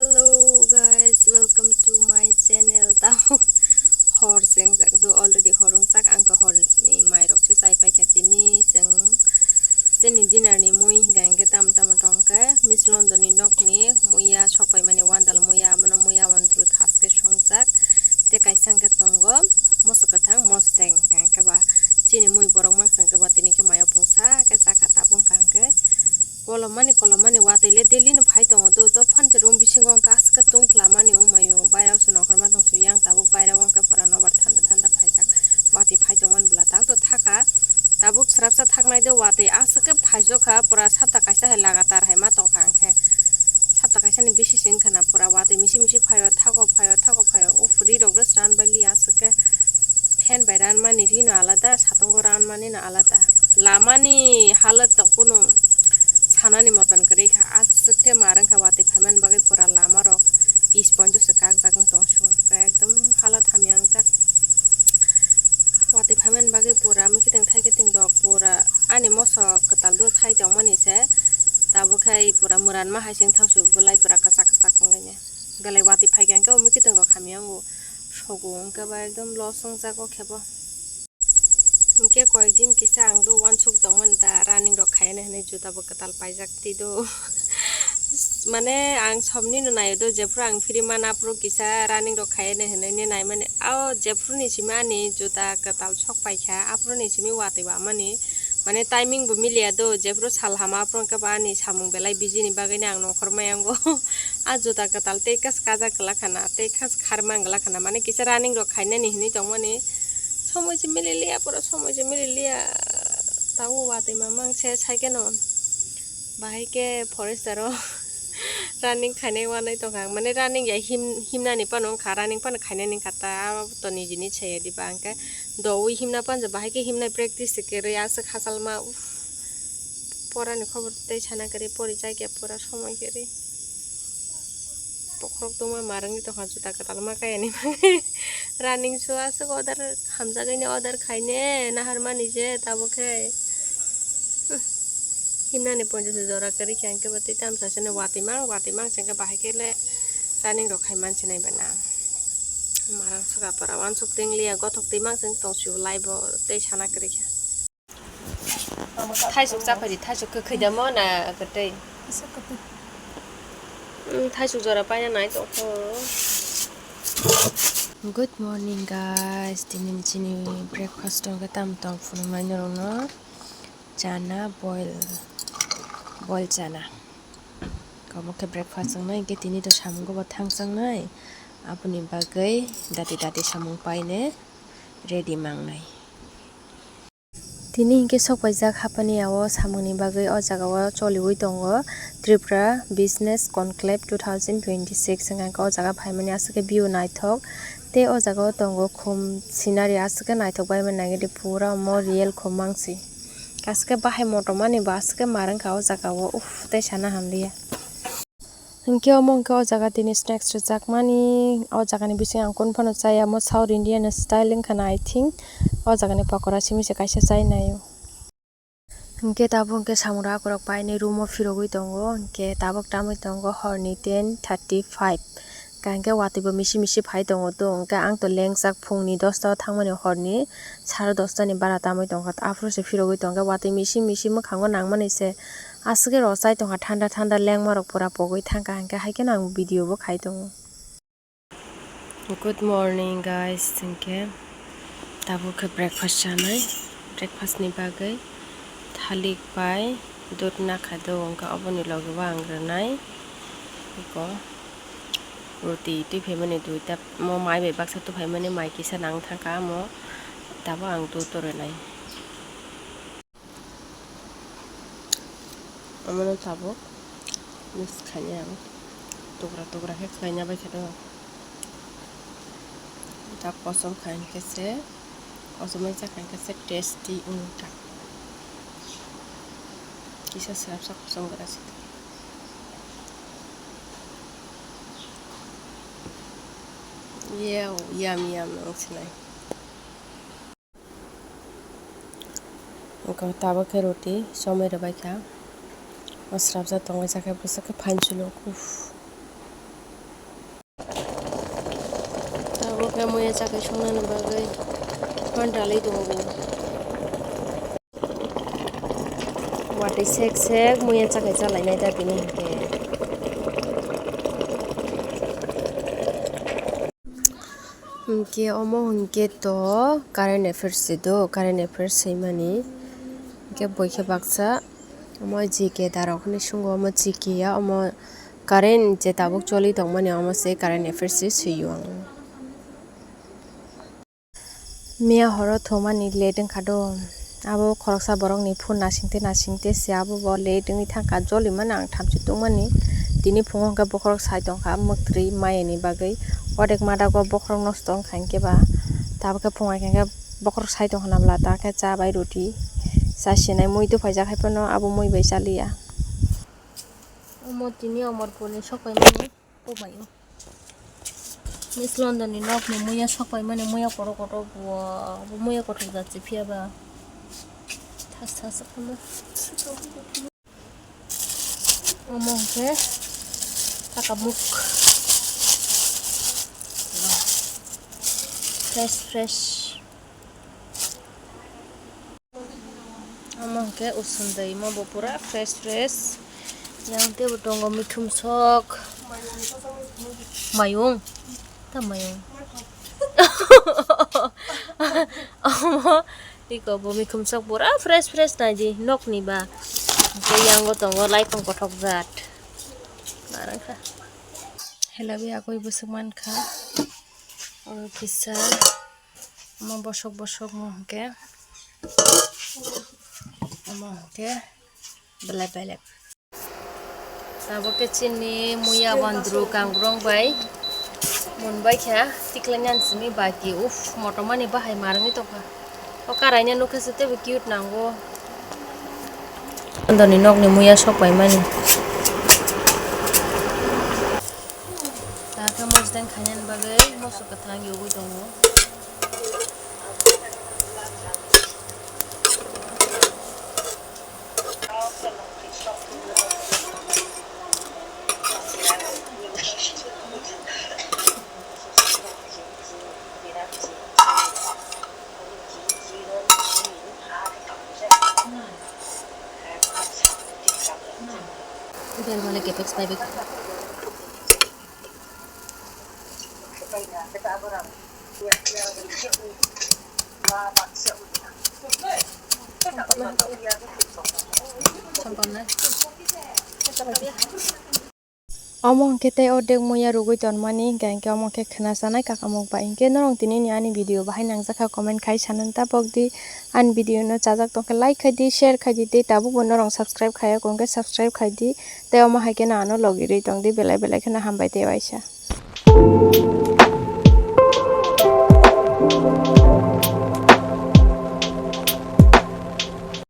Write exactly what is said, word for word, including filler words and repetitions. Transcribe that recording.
Hello guys, welcome to my channel. Tamo hor se wngjak do, already hor wngjak, ang to hor ni mai rok se chai paikha. Tini chwng chini dinner ni mui hwnkha hwnkhe tamo tamo tongkhe Miss London ni nok ni muiya sok paimani wandal muiya, abono muiya wandru thaske songjak. Tei kaisa hwnkhe tongo moso kwthang mosteng, hwnkhe ba chini mui borok mangsa hwnkhe ba tini khe mayo pungsa khe chakha tabuk hwnkha hwnkhe. Kolomani kolomani watwi le daily no phai tongo do, dophani se room bisingo hwnkhe aswk khe tungphla mani wngmai o, bairao se nongkhorma tongsu yang tabuk bairao hwnkhe pura nobar thanda thanda phaijak. Watwi phai tongmani bwla tak to thaka, tabuk swrapsa thaknai do watwi aswk khe phaijokha, pura sapta kaisa hai lagatar hai ma tongkha hwnkhe. Sapta kaisa ni bisi se wngkha na pura watwi misi misi phaio, thago phaio, thago phaio, uff, ri rok rw sran bai li aswk khe. Fan bai ranmani rino alada, satungo ranmani no alada. Lamani halat to kunu sanani moton kwrwi kha. Aswk khe mar wngkha watwi phaimani bagwi pura lama rok pis ponjo se kakjak wng tong sio. Ekdom halat hamya wngjak. Watwi phaimani bagwi pura mwkhitwng thaikhe twng rok pura ani moso kwtal do thai tongmani se. Tabuk khai pura mwranma hai se wng thang sio, belai pura kwchak kwchak wnglainai. Belai watwi phaikha hwnkhe o mwkhitwng rok hamya wngo. Sogo hwnkhe ba ekdom loss wngjak o khe bo. Hwnkhe koyek din kisa ang do uansuk tongmani da, running rok khaina hinwi juta bo kwtal paijak twi do. Mane ang somni no naio do, jephru ang phiri mana aphuru kisa running rok khaina hinwi naimani. O jephru ni simi ani juta kwtal sok paikha, aphuru ni simi watwi wamani. Mane timing bo miliya do, jephru sal hama aphuru hwnkhe ba ani samung belai busy ni bagwi no ang nongkhor maya wngo. A juta kwtal tei kas kajak glak khana, tei kas kharma glak khana, mane kisa running rok khainani hinwi tongmani. Somoi se mililiya, pura somoi se mililiya. Tabuk watwi mamang se saikeno. Bahai khe forester o running khainai wanai tongkha. Mane running ya him-, himnani phano wngkha, running phano khainani wngkha ta, abo to nijini chaya diba hwnkhe. Doui himna phano bahai khe himnai practice se kwrwi aswk hachalma. Uff. Porani khobor tei sana kwrwi, pori chai khe pura somoi kwrwi. Bokhorok tongma marwngwi tongkha juta kwtal ma kayani bagwi. Running shoe aswk order hamjakgwi ni order khaine naharmani je tabuk khe. Himnani ponchash jora kwrwi khe hwnkhe bo tei tamsa sene watwi mang watwi mang se hwnkhe bahai khe le running rok khai mansinai bana. Marang swkapara uansuk tei wnglia gothok twi mang se wng tong sio live o tei sana kwrwi khe. Thaisuk chaphai di, thaisuk kwkhwi da mo na kwtwi? Asa kwtwi. Mm, thaisuk jora paina nai tongkho. Good morning guys, tini chini breakfast tongkhe tam tong phunuknai norokno chana boil, boil chana. Omo khe breakfast wngnai, hwnkhe tini to samungo bo thangchangnai, aboni bagwi dati dati samung paine ready mangnai. Tini hinkhe sok paijak hapani o samungni bagwi o jaga o choliwi tongo Tripura Business Conclave two thousand twenty-six wngkha, o jaga phaimani aswk khe view naithok tei o jaga o tongo khum scenery aswk khe naithok bai mani nangya de pura omo real khum mangsi aswk khe bahai motom ani bo aswk khe mar wngkha o jaga o uff tei sana hamliya. Hinkhe omo hinkhe o jaga tini snacks rwjakmani, o jagani bisingo ang kunu phano chaya, omo South Indian style wngkha na, I think o jagani pakora simi se kaisa chai naio. Hinkhe tabuk hinkhe samung rok akorok painwi room o phirogwi tongo, hinkhe tabuk tamwi tongo horni ten thirty five, hinkhe watwi bo misi misi phai tongo to, hinkhe ang to lengjak phungni dosta o thangmani horni sare dosta ni bara tamwi tongkha, aphuru se phirogwi tongkha, watwi misi misi mwkhango nangmani se. Aswk khe rw chai tongkha, thanda thanda lengma rok pura pogwi thangkha, hinkhe hai kheno ang video bo khai tongo. Good morning guys, hinkhe tabuk khe breakfast chanai, breakfast ni bagwi thalik bai dudh nakha do, hinkhe oboni logi o ang rwnai eko roti twi phaimani duita, mo mai bai baksa twi phaimani, mai kisa nang thangkha, mo tabuk ang dudh rwnai. Omono tabuk mix khainai ang, tukra tukra khe khlaina bai khe do. Da kosom kha hinkhe se, kosom bai chakha hinkhe se tasty wngkha. Kisa swrapsa kosom gra se. Yeo, yum yum wng sinai. Tabuk khe roti somoi rwbaikha. O swrapjak tongwi jakhe bwswk khe phan chuluk. Uff. Muya chakai songnani bagwi man dalai tongo. Watwi sek sek muya chakai chalainai da tini hinkhe. Hinkhe omo hinkhe to current affairs se do, current affairs swimani. Hinkhe boi khe baksa omo G K da rok hinwi sungo, omo G K ya, omo current je tabuk choli tongmani omo se current affairs se swio ang. Miya horo thumani late wngkha do. Abo khoroksa borokni phone nasingte nasingte se abo bo late wngwi thangkha. Joli mano ang thamchi tongmani. Tini phungo hwnkhe bokhorok sai tongkha mwktwi mayani bagwi. Odek madago bokhorok nosto wngkha hinkhe ba. Tabukhe phungo hinkhe bokhorok sai tongkha nabla, ta khe cha bai roti cha sinai mui tuphaijak hai phano abo mui bai chaliya. Omo tini Amarpurni sok paimani. O bai o. Miss London ni nok ni muya sok paimani muya kotor kotor bo, bo muya kotor jat se phiya ba. Thas thas khama. Omo hwnkhe taka muk. Fresh fresh. Omo hwnkhe usundui, omo bo pura fresh fresh. Yang teibo tongo mithum sok. Mayung. Ta mayung. Omo iko bo mithum sok pura fresh fresh naidi nokni ba. Hwnkhe yango tongo laikhong kothok jat. Narangkha. Helabi agoi bwswk mankha. Oro kisa. Omo bosok bosok mo hwnkhe. Omo hwnkhe belep belep. Tabuk khe chini muya bandru kangrong bai munbai kha, tiklai nani simi bati, uff, motomani bahai marwngwi tongkha. O karaina nukha se teibo cute nango. Andoni nokni muya sok paimani. Takhe mosdeng khainani bagwi moso kwthang yogwi tongo. Bel mane capex bai bai. Omo hwnkhe tei ordek muya rwgwi tonmani, hinkhe, hinkhe omo khe khwna chanai kakamuk bai. Hinkhe norok tini ni ani video bahai nangjakha, comment khai sanani tabok di. Ani video no chajak tongkhe like khai di, share khai di, tei tabukbo norok subscribe khaiya khe subscribe khai di. Tei omo hai kheno ano logirwi tong di, belai belai kheno hambai tei waisa.